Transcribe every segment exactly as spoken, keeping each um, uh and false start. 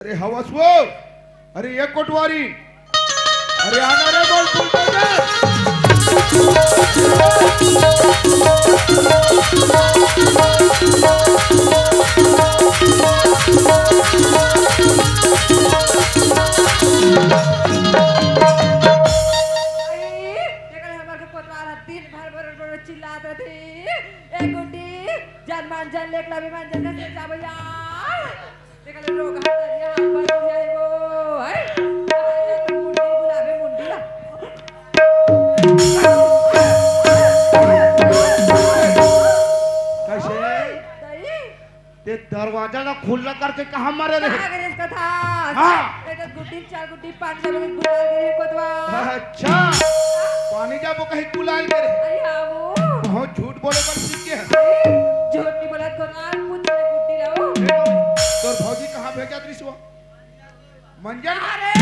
अरे हवस वो, अरे ये कोटवारी, अरे आना रे बोल, बोल, बोल, बोल। अरे, देखा हमर के कोटवार ह दिन भर बरोबर चिल्लात रथे, "ए गुड्डी, जन मान जन लेकला भी मान जन, कइसे जाबो यार?" देखा ले रोग हाथ धरिया, हाथ बांध दिया है वो, है? कहाँ जाता मुंडी बुलावे मुंडी ला। कइसे? दई। ते दरवाजा ला खुल्ला करके कहाँ मरे रहे? कहाँ गिरे इसका था? हाँ। ए तो गुड्डी, चार गुड्डी, पाँच गुड्डी, गुलाल गिरे कोतवा। अच्छा, पानी जाबो कहीं गुलाल गिरे। अरे हाँ वो। बहुत झूठ बोले बर सीख के है। अरे, झूठ नहीं बोला, कोतवा, पूछ ले गुड्डी ला वो। ए, तोर भौजी कहाँ भेजत रहिस वो? मंजन? अरे!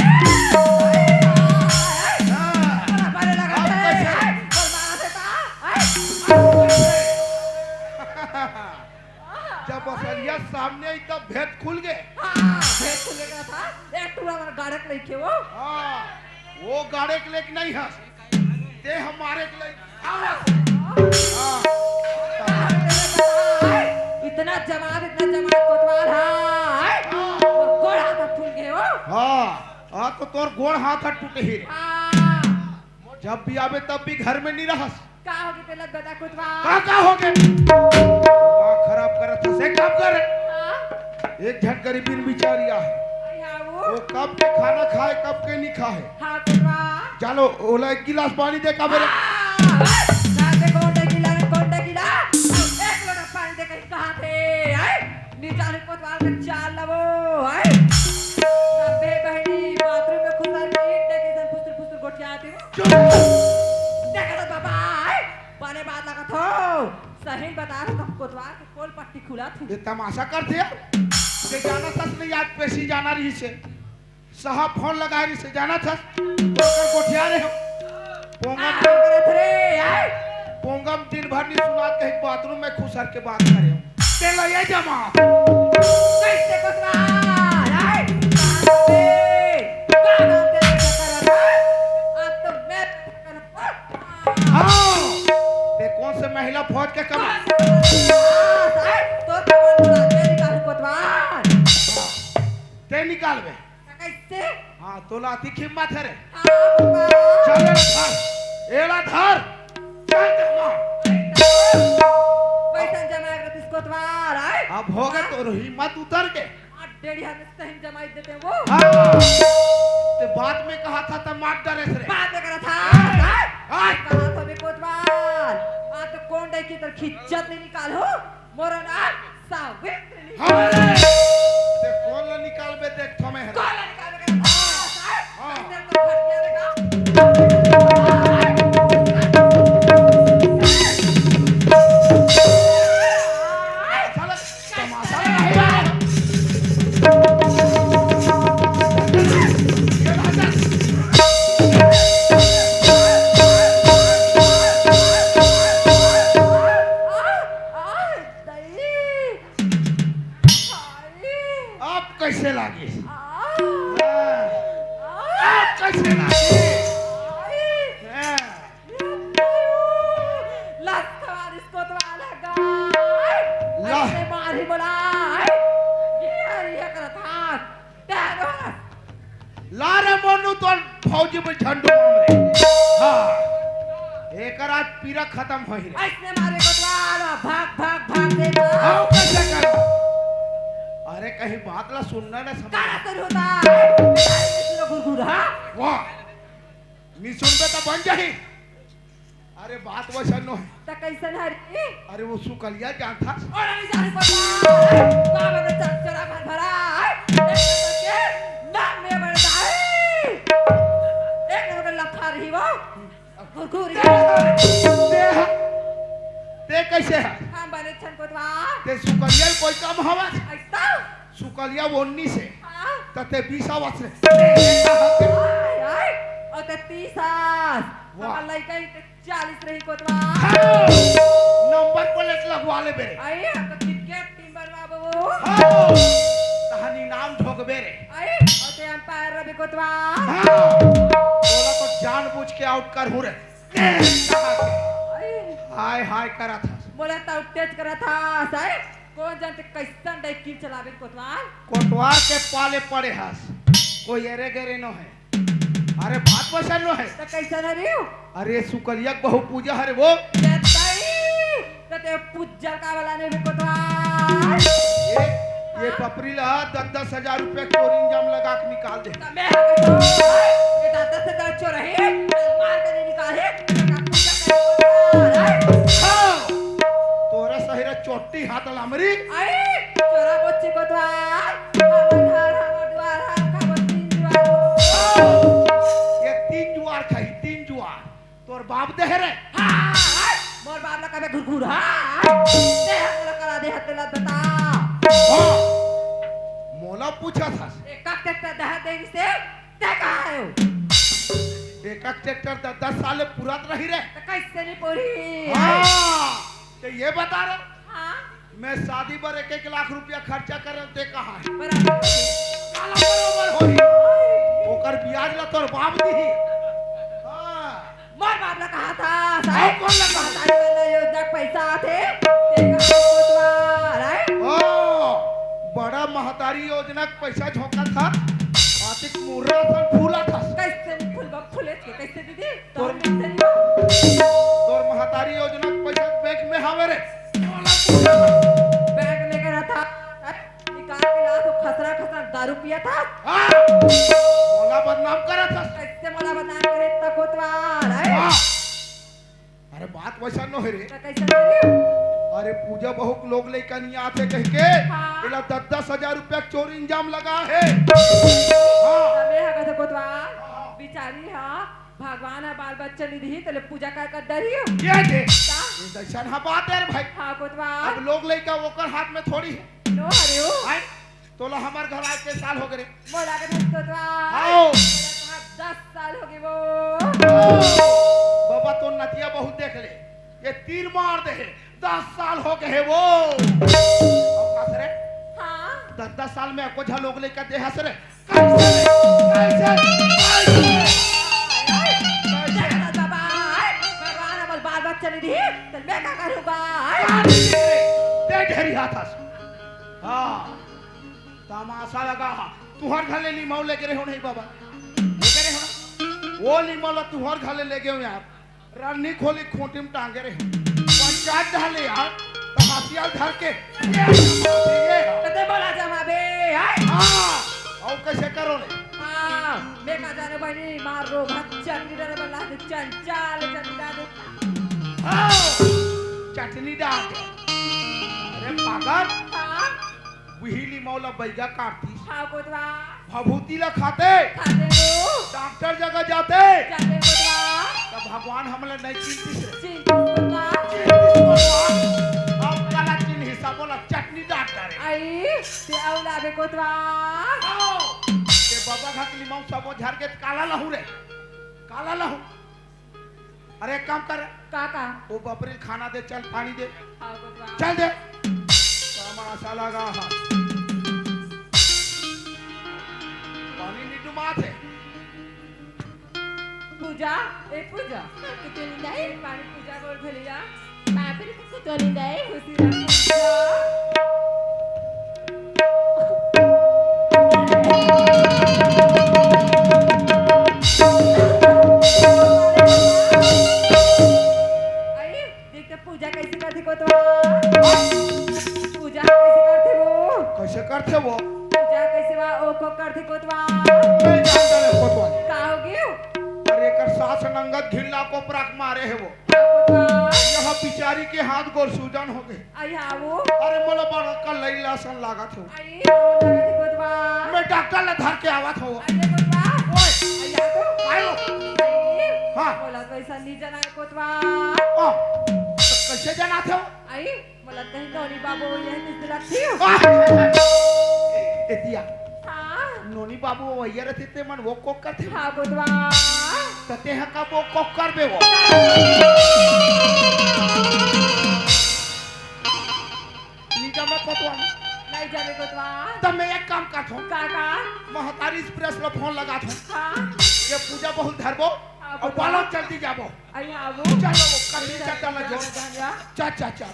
हाँ। बड़ा बड़े लगा अब थे। कइसे? बोल मारा थे ता। जब असलियत सामने आई तब भेद खुल गे। हाँ, भेद खुल गया था। एक टूरा हमारा गाड़क लेके वो। हाँ, वो गाड़क लेके नहीं है। ते हमारे के लिए आवाज। हाँ। इतना जमात, इतना जमात कोतवाल है। हाँ। और गोड़ हाथ फूल गए हो। हाँ, हाँ, तो तोर गोड़ हाथ टूटे ही रे। हाँ। जब भी आवे तब भी घर में नहीं रहस। का हो गए तेला बता कोतवाल? का, का हो गए? दिमाग खराब करत हस, एक काम कर। हाँ। एक झन गरीबिन बिचारी आहे। अरे हाँ वो। वो कब के खाना खाए, कब के नहीं खाए। हाँ, कोतवाल। चलो, ओला एक गिलास पानी दे का मेरे। हाँ, ना दे कौन दे गिलास, कौन दे गिलास? एक लोटा पानी दे कहीं कहाँ थे, हैं? नीचा नहीं कोतवाल के चाल लवो, हैं? सबे बहनी बाथरूम में खुसर के ईंट देखी सन फुसुर फुसुर गोठियाती हूँ। चुप। देखा तो बाबा, हैं? बने बात लगा थो। सही बता रहा था कोतवाल के पोल पट्टी खुला थी। ये तमाशा करथे यार। ये जाना सच नहीं, आज पेशी जाना रहिसे। साहब फोन लगाए रहिसे, जाना था। ओकर गोठिया रहे हो। पोंगम का करत रे, आय? पोंगम दिन भर नहीं सुनात, कहीं बाथरूम में खुसर के बात करे हो। तेला ये जमा। कैसे कोतवाल, आय? कहाँ से? कहाँ से करत है? अब तो मैं हाँ, ते कौन से महिला फौज के कमा? तोर कमाल बना दे निकाल कोतवाल। ते निकाल बे। कैसे? हाँ, तोला अतिक हिम्मत है रे। हाँ, कोतवाल। चल एला धर, एला धर। चल जमा। पैसा जमा कर दिस कोतवाल, आय? अब हो गए तोर हिम्मत उतर के। आ, डेढ़िया में सही जमाई देते वो। हाँ। ते बात में कहा था त मार डरे रे। बात में करा था। हाँ। कहा था बे कोतवाल। आ तो कौन डाई की तर खिज्जत नहीं निकाल हो। मोरा नाम सावित्री नहीं। हाँ रे। ते कौन ला निकाल बे देख थमे है। कौन ला निकाल बे करा था? हाँ। हाँ। इधर तो खटिया देखा। साला तमाशा लगा है यार। आप कैसे लागे? आप कैसे लागे? हाँ। लस खवारिस कोतवाल ह गाय। ला। अइसने मारही मोला। ये हर ये करत हाथ। दे दो। ला रे मोनू, तोर फौजी में झंडू मार रे। हाँ। एकर आज पीरा खत्म होई रे। अइसने मारे कोतवाल, भाग, भाग, भाग दे बा। हाँ, कैसे करो? अरे, कहीं बात ला सुनना ना समझ। का असर होता? घुरघुर, हाँ? वाह। नी सुनबे त बन जाही। अरे बात वैसन नो है। त कैसन हरी? अरे वो सुकलिया जानथस? और नहीं जाने पता। का बने चरचरा भर भरा है। एक नंबर के नाम में बने जाए। एक नंबर के लफा रही वो। घुरघुर। ते, ते कैसे है? हम बने छन कोतवाल। ते सुकलिया कोई कम हवस? ऐसा? सुकलिया उन्नीस है। हाँ। त ते बीस आवत रे। आय, आय, अउ ते तीस आस। वाह। हमर लइका ही ते चालीस रही कोतवाल। हाँ। नंबर प्लेट लगवा ले बे। आय, हम तो कितके टीम बनवा बो। हाँ। तहनी नाम ठोकबे रे। पैर रवि कोतवाल। हाँ, तोला तो जानबूझ के आउट करहूं रे। हाय हाय करत हस। मोला तो आउट करत हस, हैं? कोन जानथे कइसन डैकिल चलाबे कोतवाल? कोतवाल के पाले पड़े हस, कोई एरे गेरे नो हे। अरे बात वइसन नो हे। त कइसन हरे? अरे सुकलिया के बहू पूजा हरे वो। जतई, त ते पूजा का वाला नहीं भी कोतवाल। ये, ये हाँ? बपरी ला दस दस हजार रुपया चोरी इंजाम लगा के निकाल दे। त मैं हके तो, ये दस दस हजार चोर हे, मार के नहीं निकाले, त का पूजा करे कोतवाल, हैं? हाँ। तोरा सही रे चोट्टी हाथ लामरी। आई, चोरा बच्ची कोतवाल। हमर घर, हमर दुआर, हम खाबो तीन जुआर हो। ये तीन जुआर खाही, तीन जुआर। तोर बाप देहे रे। हाँ, मोर बाप ला कबे घुरघुर, हाँ। देह तोला कला देह तेला बता। हाँ, मोला पूछत हस। एक एक ट्रैक्टर देह देही से, ते कहाँ आयो? एक एक ट्रैक्टर दस दस साल ले पुरात रही रे। त कैसे नहीं पूरी? हाँ, तो ये बता रे। हाँ। मैं शादी बर एक एक लाख रुपया खर्चा करे, ते कहाँ हे? बराबर। काला बरोबर होही। ओकर ब्याज ला तोर बाप दिही। हाँ। मोर बाप ला कहा था, साहब? कोन ला कहा? महतारी वंदना योजना के पैसा आथे, ते कहा कोतवाल, हैं? ओ, बड़ा महतारी योजना के पैसा झोंकत हस, आतिक मुर्रा असन फूलत हस। कैसे फूलबा फूले थे, कैसे दीदी? तोर, तोर महतारी योजना के पैसा बैंक में हवे रे। बैंक में करा था, निकाल के ला तो खसरा खसरा दारू पिया था। हाँ। मोला बदनाम करत हस। कैसे मोला बदनाम करे इतना कोतवाल, हैं? हाँ। अरे बात वइसन नो हे रे। त कैसे करे? अरे पूजा बहू के लोग लइका नहीं आथे कह के हाँ। एला दस दस हजार रुपया चोरी इंजाम लगा हे। हाँ। तबे हगा से कोतवाल, हाँ। बिचारी हा भगवान ह बाल बच्चा नहीं दिही, तले पूजा कर कर डरियो। ये दे। का? ये दर्शन हा बात है रे भाई। हाँ, कोतवाल। अब लोग लइका ओकर हाथ में थोड़ी है। नो हरे हो। भाई, तोला हमर घर आए के साल हो गए रे। मोला के नहीं कोतवाल। आओ। मोला कहा दस साल हो गए वो। बाबा, तो नतिया बहुत देख ले। ये तीर मार दे है। दस साल हो गए है वो। अउ कस रे? हाँ। दस दस साल में एको झा लोग लइका देहस रे। कैसे रे? कैसे? कैसे? कैसे? देख ना बाबा, भगवान हमर बाल बच्चा नहीं दी, तो मैं का करूँगा? का नहीं दे? दे ढेरी हाथ हस। हाँ, तमाशा लगा हा। तुहर घर ले लिमाऊ लेगे रहे हो नहीं बाबा? लेगे रहे हो ना? वो लिमाऊ ला तुहर घर ले लेगे हो यार। रानी खोली खूंटी में टांगे रहे। पंचायत डाले यार, तो हथियार धर के, ये जमा दे, ये। कते बोला जमा बे, हाय? हाँ, अउ कैसे करो रे? हाँ, मैं का जाने बनी, मार रो, भाग चटनी डाले बल्ला दे, चंचाल चटनी डाले। हाँ, चटनी डाल दे। अरे पागल। हाँ। उही लिमाऊ ला बैगा काटतिस। हाँ, कोतवाल। भभूति ला खाते। खाते हो। डॉक्टर जगह जाते। जाते कोतवाल। तब भगवान हमला नहीं चिंतिस रे। चिंतिस कोतवाल। चिंतिस कोतवाल। अब काला चिन्हिस, बोला चटनी डॉक्टर है। आई, ते अउ लाबे कोतवाल। आओ। ते बाबा घाट लिमाऊ सब झर के काला लहू रे। काला लहू। अरे, एक काम कर। का, का? वो बपरी खाना दे, चल, पानी दे। हाँ, कोतवाल। चल दे। तमाशा लगा हा। पानी नहीं डुबात है। पूजा, ए पूजा। कितनी नहीं? पानी पूजा बोल भैया। बाप रे, कुछ तो नहीं दे। खुशी रहो। आई, देख तो पूजा कैसे करथे कोतवाल। पूजा कैसे करथे वो? कैसे करथे वो? पूजा कैसे वा, ओ को करथे कोतवाल। नहीं जानता रे कोतवाल। का हो गयो? अरे एकर सास नंगत घिल्ला को प्राक मारे है वो। हाँ, कोतवाल। यह बिचारी के हाथ गोड़ सूजन हो गए। आई हाँ वो। अरे मोला बड़ा कलैला सन लागत हो। आई, वो लागत है कोतवाल। मैं डॉक्टर ला धर के आवत हो। आई कोतवाल। ओए। आई आ तो। आयो। आई। हाँ। मोला तो ऐसा नहीं जना है कोतवाल। हाँ। तो कैसे जनात हो? आई, मोला कहीं नोनी बाबू यही नहीं दिलाती हो। आह! ए दिया। हाँ। नोनी बाबू वही रहते ते मन वो कोक करते हो। हाँ, कोतवाल। तो ते हा का वो कोक करबे वो? नहीं जामे कोतवाल। नहीं जामे कोतवाल। तो मैं एक काम करता हूँ। का, का? महतारी इस प्रेस ला फोन लगा था। हाँ। ये पूजा बहुत धरबो। हाँ, और बोलो। बालों जल्दी जाबो। अइया आबो। चलो, वो कतरी चल, चल, चल, चल, जोर। चल, चल। चल, चल, चल।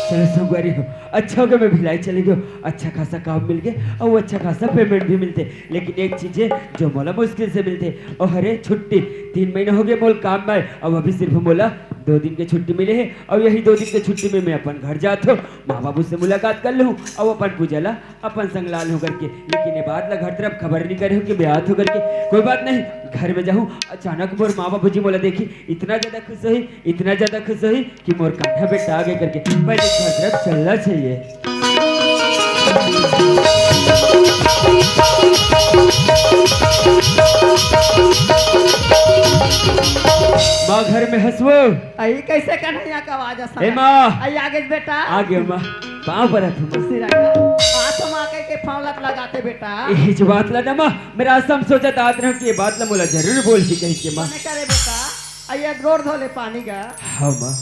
चलो संगवारी हो, अच्छा होगे मैं भिलाई चले गयो, अच्छा खासा काम मिल गए और अच्छा खासा पेमेंट भी मिलते। लेकिन एक चीज है जो मोला मुश्किल से मिलते, और हरे छुट्टी। तीन महीना हो गए मोल काम में, अब अभी सिर्फ मोला दो दिन के छुट्टी मिले है और यही दो दिन के छुट्टी में मैं अपन घर जात हो, माँ बाबू से मुलाकात कर लूँ और अपन पूजा ला अपन संग ला लूँ करके। लेकिन ये बात ला घर तरफ खबर नहीं करे हो कि मैं आत हो करके। कोई बात नहीं, घर में जाहूँ, अचानक मोर माँ बाबू जी मोला देखी, इतना ज्यादा खुश होही, इतना ज्यादा खुश होही कि मोर कान्हा बेटा आ गए करके। पहले घर तरफ चलना चाहिए। माँ घर में हंसवो। आई कैसे कन्हैया का आवाज असन? ए माँ। आई आगे बेटा। आगे माँ। पाँव परत हूँ माँ। सिरागा। आ तो माँ के, के पाँव लत लगाते बेटा। यही जो बात ला ना माँ, मेरा असम सोचत आत रहा कि ये बात ला मोला जरूर बोल ही कही के माँ। मने करे बेटा। आइए, गोड़ धो ले पानी का। हाँ, माँ।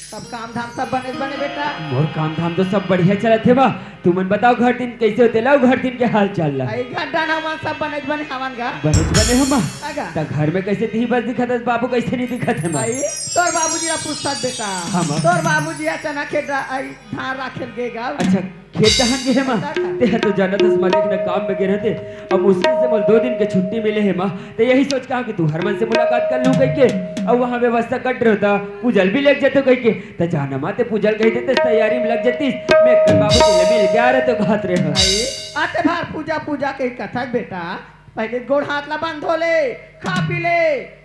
सब काम धाम सब बने बने बेटा। मोर काम धाम तो सब बढ़िया चलत हे, माँ। तुमन बताओ, घर दिन कैसे होते? लाओ, घर दिन के हाल चाल ला। आई घर डाना मन सब बने बने हवन गा। बने बने हो, माँ। आगा। त घर में कैसे दिही बस दिखत हस, बाबू कैसे नहीं दिखत हे, माँ? आई, तोर बाबूजी ला पूछत बेटा। हाँ, माँ। तोर बाबूजी अचानक खेत रा-, आई, धान राखेल गे गा। अच्छा, खेत डहन गे हे माँ। तेहा तो जानत हस माँ, देख ना काम में गे रहते। अब मुश्किल से मोल दो दिन के छुट्टी मिले हे माँ, त यही सोच कहा कि तू हर मन से मुलाकात कर लूँ कहिके। अब वहाँ व्यवस्था कट रहता, पूजल भी लेके जाते कहिके। त जाना माँ, ते पूजल कही देते, तैयारी में लग जातीस। मैं कल बाबू जी ले मिल के आ रहे तो कहत रहे हो। भाई, आते बार पूजा पूजा के कथा बेटा, पहले गोड़ हाथ ला बंद हो ले, खा पी ले,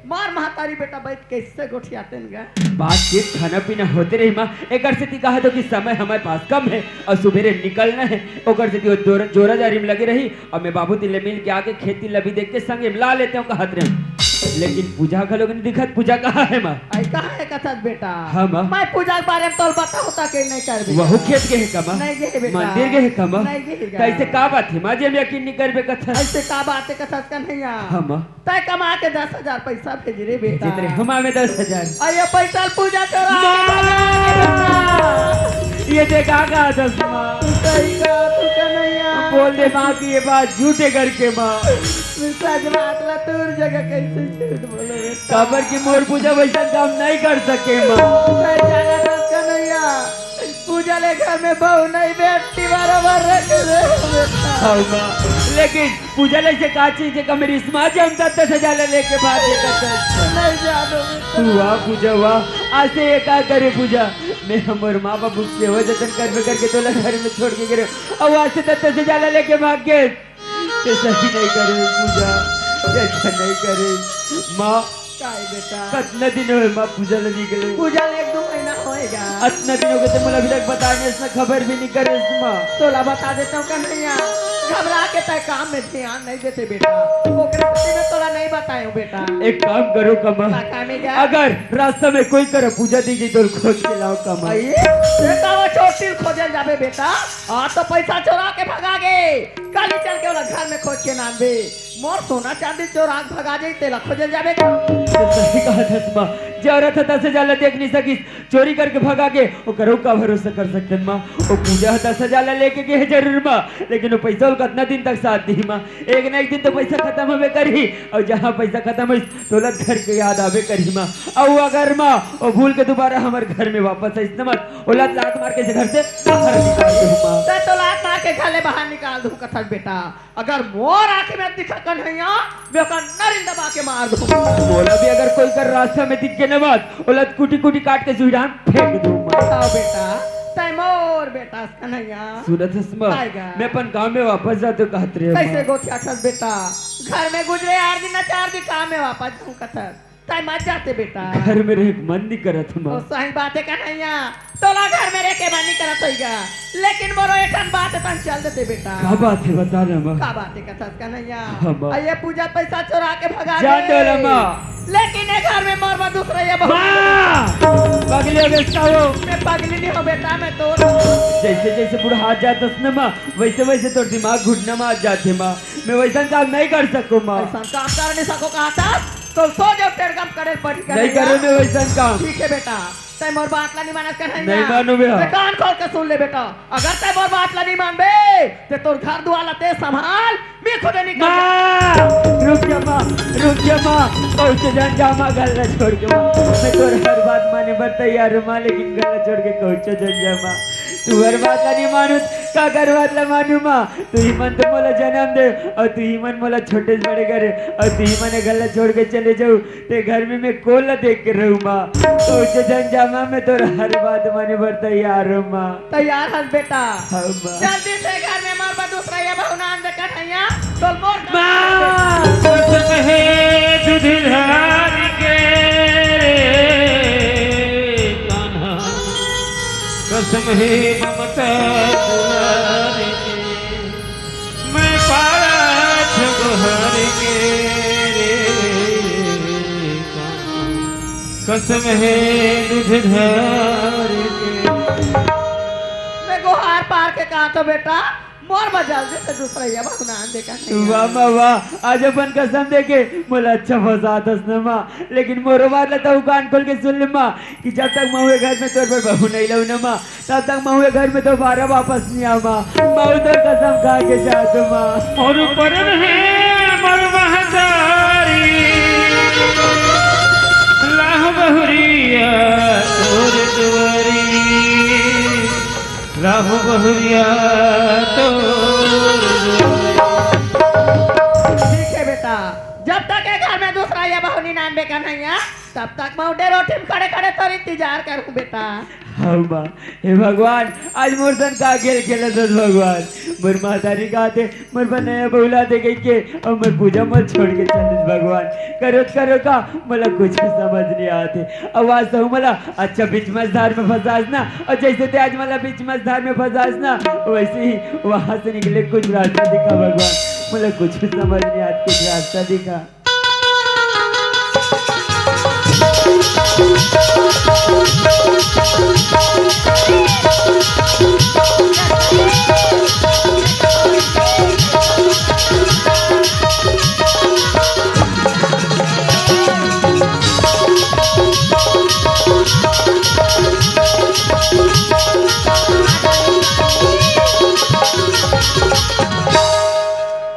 मार महतारी बेटा बैठ कैसे गोठियातेन गा। बातचीत खाना पीना होते रही माँ, एकर सेती कहा तो कि समय हमारे पास कम है और सुबेरे निकलना है, ओकर सेती वो जोरा, जोरा जारी में लगे रही। और मैं बाबू तिले मिल के आके खेती लबी देख के संगे मिला लेते हो कहत रहे। लेकिन पूजा घलो नहीं दिखत, पूजा कहाँ है माँ? आई कहाँ है कथस बेटा? हाँ माँ। मैं पूजा के बारे में तोल बताओ ता के नहीं कर बेटा। वहू खेत गे हे का माँ? नहीं गे हे बेटा। मंदिर गे हे का माँ? नहीं गे हे गा। कैसे का बात है माँ, जे हम यकीन नहीं करबे कथस? ऐसे का बात है कथस कन्हैया? हाँ माँ। तय कमा के दस हजार पैसा भेज रे बेटा। जितने हम आवे दस हजार। और ये पैसा पूजा करा। माँ! ये देखा का दस माँ। तू सही कहा, तू कन्हैया। बोल दे माँ कि ये बात झूठे करके माँ। सच बात ला तोर जगह कैसे झूठ बोलो बेटा? काबर की मोर पूजा वैसा काम नहीं कर सके माँ। मैं जाना दस कन्हैया। पूजा ले घर में बहू नहीं बैठती, बराबर रख दे बेटा। हाँ माँ, लेकिन पूजा ले से का चीज है, मेरी माँ जी हम दस हजार ले लेके भाग लेकर नहीं जानो बेटा। तू आ पूजा हुआ, आज से ये का करे पूजा? मैं हमर माँ बाबू के सेवा जतन करबे करके तोला घर में छोड़ के गिरे, और आज से दस हजार ले लेके भाग गए। ये सही नहीं करे पूजा, ये अच्छा नहीं करे। माँ, काय बेटा? कतना दिन होए माँ पूजा ल निकले? पूजा ले एक दो महीना होएगा। अतना दिन हो गए तो मोला अभी तक बताए नहीं, इसने खबर भी नहीं करे इसमा। तोला बता देता हूँ कन्हैया, घबरा के तय काम में ध्यान नहीं देते बेटा, ओकरे सेती में तोला नहीं बताए हूँ बेटा। एक काम करो कमा, का काम है क्या? अगर रास्ता में कोई कर पूजा दी गई तो खोज के लाओ कमा। ये का वो छोटी खोजल जाबे बेटा, आ तो पैसा चोरा के भगा गे। काली चल के ओला घर में खोज के नानबे। मोर सोना चांदी चोरा के भगा जाई, तेला खोजल जाबे का? तो सही कहा धसमा, जे औरत ह दस हजार ला देख नहीं सकिस, चोरी करके भगा गे, ओकरो का भरोसा कर सकतन माँ? ओ पूजा ह दस हजार ला लेके गे हे जरूर माँ, लेकिन ओ पैसा ओला कतना दिन तक साथ दिही माँ? एक ना एक दिन तो पैसा खतम होबे करही, और जहाँ पैसा खतम होइस, तोला घर के याद आबे करही माँ। और अगर माँ ओ भूल के दोबारा हमर घर में वापस आइस न माँ, ओला लात मार के घर से बाहर निकाल दूँ माँ। तै तो लात मार के घर ले बाहर निकाल दूँ कथस बेटा। अगर मोर आँखी में दिखा कन्हैया, मैं ओकर नरिन दबा के मार दूँ। मोला भी अगर कोई कर रास्ता में दिख गे न माँ, ओला कुटी कुटी काट के सुईडान फेंक दूँ माँ। बताओ बेटा, तै मोर बेटा कन्हैया। सुनत हस माँ, आएगा। मैं अपन गाँव में वापस जातो कहत रहे हो कैसे माँ। गोठियाथस बेटा? घर में गुजरे आठ दिन ना चार दिन, काम में वापस जाऊँ कथस। तै मत जाते बेटा। घर में रहे के मन नहीं करत माँ। ओ सही बात है कन्हैया, तोला घर में रहे के मन नहीं करत होइगा, लेकिन मोरो एक ठन बात तन चल देते बेटा। का बात है बता ना माँ। का बात है कथस कन्हैया? हाँ माँ। आ ये पूजा पैसा चोरा के भगा जान दे। दो ना माँ। लेकिन ए घर में मोर बर दूसरा ये बहू। माँ! पगली हो गइस का हो? मैं पगली नहीं हो बेटा, मैं तो जैसे जैसे बुढ़ात जात हस न माँ, वैसे वैसे तोर दिमाग घुटना में आ जाथे माँ। मैं वैसन काम नहीं कर सकूँ माँ। ऐसा काम कर नहीं सको कहा था? तो सो जाओ, तेरे काम करे पड़ी नहीं करो मैं वैसन काम। ठीक है बेटा, तै मोर बात ला नहीं मानस कन्हैया। नहीं मानू बे। ते कान खोल के सुन ले बेटा, अगर तै मोर बात ला नहीं मानबे, ते तोर घर दुआर ला ते संभाल, मैं खुद नहीं कर माँ, रुक जा माँ, रुक जा माँ, कहूँचो झन जा माँ, घर ला छोड़ के माँ। मैं तोर हर बात माने बर तैयार हूँ माँ, लेकिन घर ला छोड़ के कहूँचो झन जा माँ। तू हर बात ला नहीं मानू, का घर बात ला मानू माँ? तू ही मन तो मोला जन्म दे, और तू ही मन मोला छोटे से बड़े करे, और तू ही मन घर ला छोड़ के चले जाऊ, ते घर में मैं कोन ला देख के रहूँ माँ? कहूँचो झन जा माँ, मैं तोर हर बात माने बर तैयार हूँ माँ। तैयार हस बेटा? हाँ माँ। जल्दी से घर में मोर बर दूसरा ये बहू नान दे कन्हैया, तो मोर माँ! कसम हे दूध धार के रे कान्हा, कसम हे ममता दुलार के। मैं पारा छगहर के रे, कसम हे दूध धार के। मैं गोहार पार के कहा तो बेटा, मोर बर जल्दी से दूसरा ये बहू नान दे कन्हैया। वाह माँ वाह, आज अपन कसम देके मोला अच्छा फंसात हस न माँ, लेकिन मोरो बात ला तहूँ कान खोल के सुन ले माँ, कि जब तक महूँ ए घर में तोर बर बहू नहीं लाऊँ न माँ, तब तक महूँ ए घर में दोबारा वापस नहीं आऊँ माँ। महूँ तोर कसम खा के जात हूँ माँ। मोर परन हे मोर महतारी, लाहूँ बहुरिया तोर दुआरी, लाहूँ बहुरिया तोर दुआरी। ठीक है बेटा, जब तक ए घर में दूसरा ये बहू नहीं नान बे कन्हैया, तब तक मैं उडे रोटी में खड़े खड़े तोर इंतजार करूँ बेटा। हाँ माँ, हे भगवान, आज मोर सन का खेल खेलत हस भगवान। मोर महतारी कहत हे, मोर बर नया बहू ला दे कहिके, अउ मोर पूजा मोला छोड़ के चल दिस भगवान। करो त करो का, मोला कुछ भी समझ नहीं आत हे। अउ आज सहू मोला अच्छा बीच मझधार में फंसास ना, अउ जैसे ते आज मोला बीच मझधार में फंसास ना, वैसे ही वहाँ से निकले कुछ रास्ता दिखा भगवान। मोला कुछ भी समझ नहीं आत, कुछ रास्ता दिखा।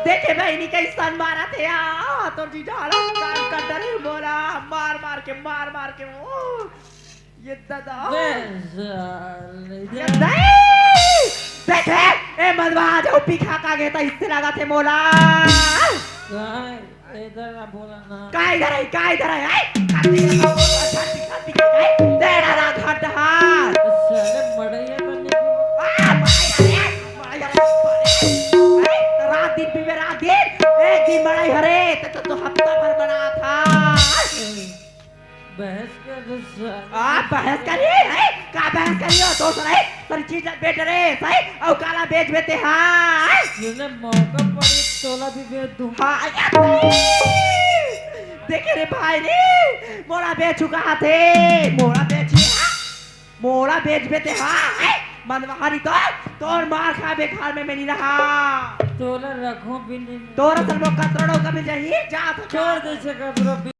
देखे बहिनी कइसन मारत हे, आ, तोर जीजा ला कान कर डरे मोला, मार मार के, मार मार के, ओ, ये दादा। बे साले, ये दाई! देखे, ए मलवा, आज ऊ पी खा के गे त इससे लागत हे मोला। काय? इधर आ, बोला ना। का इधर है, का इधर है, हैं? खाती है, खाती, खाती, खाती, हैं? तेरा ना घाट हाथ। साले मड़ैया तो नहीं। आ, मड़ैया रे, मड़ैया रे, हैं? रात दिन पीबे, रात दिन। एक दिन मड़ई हरे, तो, तो, तो हफ्ता भर बना था। बहस कर रहे साले। आ, बहस करी, हैं? का बहस करी हो? दोस्त रहे, सारी चीज ला बेच रहे, सही? अउ काला बेच बेते, हाँ, हैं? तूने मौका पड़ी, तोला भी बेच दूँ। हाँ, या सही। देखे रे भाई रे, मोला बेच चुका थे, मोला बेच, हाँ? मोला बेच बेते, हाँ, हैं? मनवारी तो, तोर मार खाबे घर में, मैं नहीं रहा। तोला रखो भी नहीं। तोरा सर वो कतरोड़ो का मिल जाही, जा तो छोड़ दे से कतरो भी।